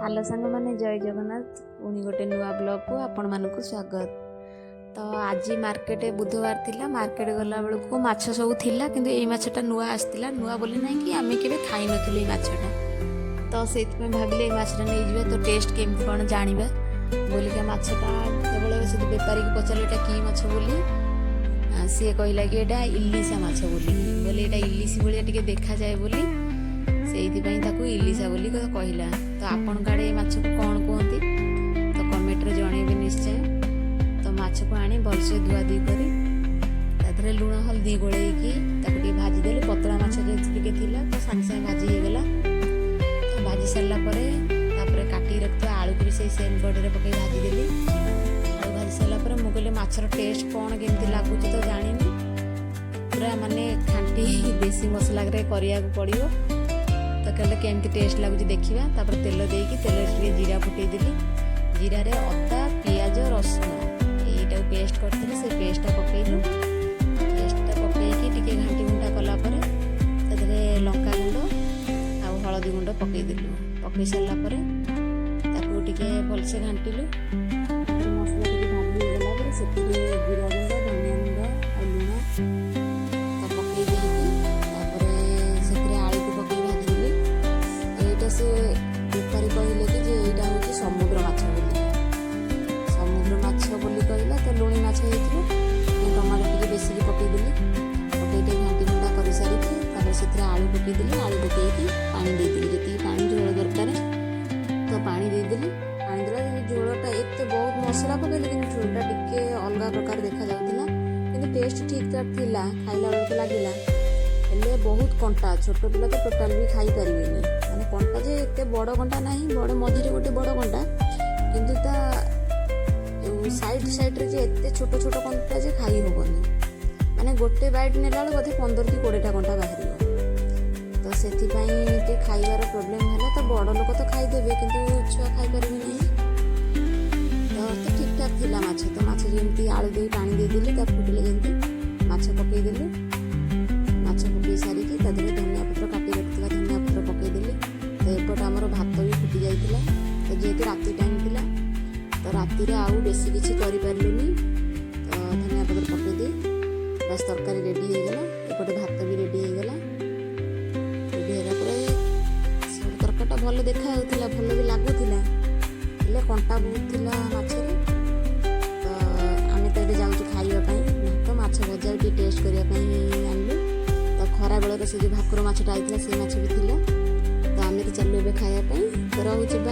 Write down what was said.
Hello ସାଙ୍ଗମାନେ, ଜୟ ଜଗନ୍ନାଥ। ପୁଣି ଗୋଟେ ନୂଆ ବ୍ଲଗ୍କୁ ଆପଣମାନଙ୍କୁ ସ୍ୱାଗତ। ତ ଆଜି ମାର୍କେଟ ବୁଧବାର ଥିଲା। ମାର୍କେଟ ଗଲାବେଳକୁ ମାଛ ସବୁ ଥିଲା, କିନ୍ତୁ ଏଇ ମାଛଟା ନୂଆ ଆସିଥିଲା। ନୂଆ ବୋଲି ନାହିଁ କି ଆମେ କେବେ ଖାଇନଥିଲୁ ଏଇ ମାଛଟା। ତ ସେଇଥିପାଇଁ ଭାବିଲେ ଏଇ ମାଛଟା ନେଇଯିବା, ତ ଟେଷ୍ଟ କେମିତି କ'ଣ ଜାଣିବା ବୋଲିକା। ମାଛଟା ଯେତେବେଳେ ସେ ବେପାରୀକି ପଚାରିଲେ ଏଇଟା କି ମାଛ ବୋଲି, ସିଏ କହିଲା କି ଏଇଟା ଇଲିଶା ମାଛ ବୋଲି। ବୋଲେ ଏଇଟା ଇଲିଶି ଭଳିଆ ଟିକେ ଦେଖାଯାଏ ବୋଲି ସେଇଥିପାଇଁ ତାକୁ ଇଲିଶା ବୋଲି କହିଲା। ତ ଆପଣଙ୍କ ଆଡ଼େ ଏ ମାଛକୁ କ'ଣ କୁହନ୍ତି, ତ କମେଣ୍ଟରେ ଜଣେଇବେ ନିଶ୍ଚୟ। ତ ମାଛକୁ ଆଣି ଭଲସେ ଧୁଆଧୁଇ କରି ତା ଦେହରେ ଲୁଣ ହଳଦୀ ଗୋଳେଇକି ତାକୁ ଟିକେ ଭାଜିଦେଲୁ। ପତଳା ମାଛ ଯେହେତୁ ଟିକେ ଥିଲା, ତ ସାଙ୍ଗେ ସାଙ୍ଗେ ଭାଜି ହେଇଗଲା। ତ ଭାଜି ସାରିଲା ପରେ ତାପରେ କାଟିକି ରଖିଥିବା ଆଳୁକୁ ବି ସେଇ ସେମ୍ କଡ଼େଇରେ ପକେଇ ଭାଜିଦେଲି। ଆଳୁ ଭାଜି ସାରିଲା ପରେ ମୁଁ କହିଲି ମାଛର ଟେଷ୍ଟ କ'ଣ କେମିତି ଲାଗୁଛି ତ ଜାଣିନି, ପୁରା ମାନେ ଖାଣ୍ଟି ଦେଶୀ ମସଲାରେ କରିବାକୁ ପଡ଼ିବ। ତ କହିଲେ କେମିତି ଟେଷ୍ଟ ଲାଗୁଛି ଦେଖିବା। ତାପରେ ତେଲ ଦେଇକି ତେଲରେ ଟିକେ ଜିରା ଫୁଟେଇଦେଲି। ଜିରାରେ ଅଦା, ପିଆଜ, ରସୁଣ ଏଇଟାକୁ ପେଷ୍ଟ କରିଥିଲି, ସେ ପେଷ୍ଟଟା ପକେଇଲୁ। ପେଷ୍ଟଟା ପକେଇକି ଟିକେ ଘାଣ୍ଟି ଘୁଣ୍ଟା କଲା ପରେ ତା ଦେହରେ ଲଙ୍କା ଗୁଣ୍ଡ ଆଉ ହଳଦୀ ଗୁଣ୍ଡ ପକେଇଦେଲୁ। ପକେଇ ସାରିଲା ପରେ ତାକୁ ଟିକେ ଭଲସେ ଘାଣ୍ଟିଲୁ। ମସଲା ଟିକେ ଭାଜି ହେଇଗଲା ପରେ ସେଥିରେ ଜିରା ଗୁଣ୍ଡ, ଧନିଆ ଗୁଣ୍ଡ ଆଉ ଲୁଣ ତ ପକେଇ ଦେଇକି ତାପରେ ସେଥିରେ ଆଳୁକୁ ପକେଇ ଭାଜିଦେଲି। ଏଇଟା ସେ ବେପାରୀ କହିଲେ କି ଯେ ଏଇଟା ହେଉଛି ସମୁଦ୍ର ମାଛ ବୋଲି। ସମୁଦ୍ର ମାଛ ବୋଲି କହିଲା, ତ ଲୁଣି ମାଛ ହେଇଥିବ। ମୁଁ ଟମାଟୋ ଟିକେ ବେଶିକି ପକେଇଦେଲି। ପକେଇ ଟିକେ ଘାଣ୍ଟି ଘୁଣ୍ଟା କରିସାରିକି ତାପରେ ସେଥିରେ ଆଳୁ ପକେଇଦେଲି। ଆଳୁ ପକେଇକି ପାଣି ଦେଇଦେଲି, ଯେତିକି ପାଣି ଝୋଳ ଦରକାର ତ ପାଣି ଦେଇଦେଲି। ପାଣି ଦେଲା ଝୋଳଟା ଏତେ ବହୁତ ମସଲା ପକେଇଲି, କିନ୍ତୁ ଝୋଳଟା ଟିକେ ଅଲଗା ପ୍ରକାର ଦେଖାଯାଉଥିଲା, କିନ୍ତୁ ଟେଷ୍ଟ ଠିକ୍ ଠାକ୍ ଥିଲା ଖାଇଲା ବେଳକୁ ଲାଗିଲା। ହେଲେ ବହୁତ କଣ୍ଟା, ଛୋଟ ପିଲା ତ ଟୋଟାଲ୍ ବି ଖାଇପାରିବେନି। ମାନେ କଣ୍ଟା ଯେ ଏତେ ବଡ଼ କଣ୍ଟା ନାହିଁ, ବଡ଼ ମଝିରେ ଗୋଟେ ବଡ଼ କଣ୍ଟା, କିନ୍ତୁ ତା ଯୋଉ ସାଇଡ୍ ସାଇଡ୍ରେ ଯେ ଏତେ ଛୋଟ ଛୋଟ କଣ୍ଟା ଯେ ଖାଇ ହେବନି। ମାନେ ଗୋଟେ ବାଇଟ୍ ନେଲା ବେଳକୁ ବୋଧେ 15 କି 20ଟା କଣ୍ଟା ବାହାରିବ। ତ ସେଥିପାଇଁ ଟିକେ ଖାଇବାର ପ୍ରୋବ୍ଲେମ୍ ହେଲା। ତ ବଡ଼ ଲୋକ ତ ଖାଇଦେବେ, କିନ୍ତୁ ଛୁଆ ଖାଇପାରିବେ ନାହିଁ। ତ ତ ଠିକ୍ ଠାକ୍ ଥିଲା ମାଛ। ତ ମାଛ ଯେମିତି ଆଳୁ ଦେଇ ପାଣି ଦେଇଦେଲି, ତା ଫୁଟିଲେ ଯେମିତି ମାଛ ପକେଇଦେଲି। ମାଛ ପକେଇ ସାରିକି ତା ଦେହରେ ଧନିଆ ପତ୍ର, କାଟି ରଖିଥିବା ଧନିଆ ପତ୍ର ପକେଇଦେଲି। ତ ଏପଟେ ଆମର ଭାତ ବି ଫୁଟି ଯାଇଥିଲା। ତ ଯେହେତୁ ରାତି ଟାଇମ୍ ଥିଲା, ତ ରାତିରେ ଆଉ ବେଶୀ କିଛି କରିପାରିଲୁନି। ତ ଧନିଆ ପତ୍ର ପକେଇଦେଇ ବାସ୍ ତରକାରୀ ରେଡ଼ି ହେଇଗଲା। ଏପଟେ ଭାତ ବି ରେଡ଼ି ହେଇଗଲା। ରେଡ଼ି ହେଲା ପରେ ସବୁ ତରକାରୀଟା ଭଲ ଦେଖାଯାଉଥିଲା, ଭଲ ବି ଲାଗୁଥିଲା, ହେଲେ କଣ୍ଟା ବହୁତ ଥିଲା ମାଛରେ। ତ ଆମେ ତ ଏବେ ଯାଉଛୁ ଖାଇବା ପାଇଁ। ଭାତ ମାଛ ଭଜା ବି ଟିକେ ଟେଷ୍ଟ କରିବା ପାଇଁ ଆଣିଲୁ। ତ ଖରାବେଳର ସେ ଯେଉଁ ଭାକୁର ମାଛଟା ଆଇଥିଲା, ସେଇ ମାଛ ବି ଥିଲା। ତ ଆମେ ତ ଚାଲିଲୁ ଏବେ ଖାଇବା ପାଇଁ। ତ ରହୁଛି, ବାଏ।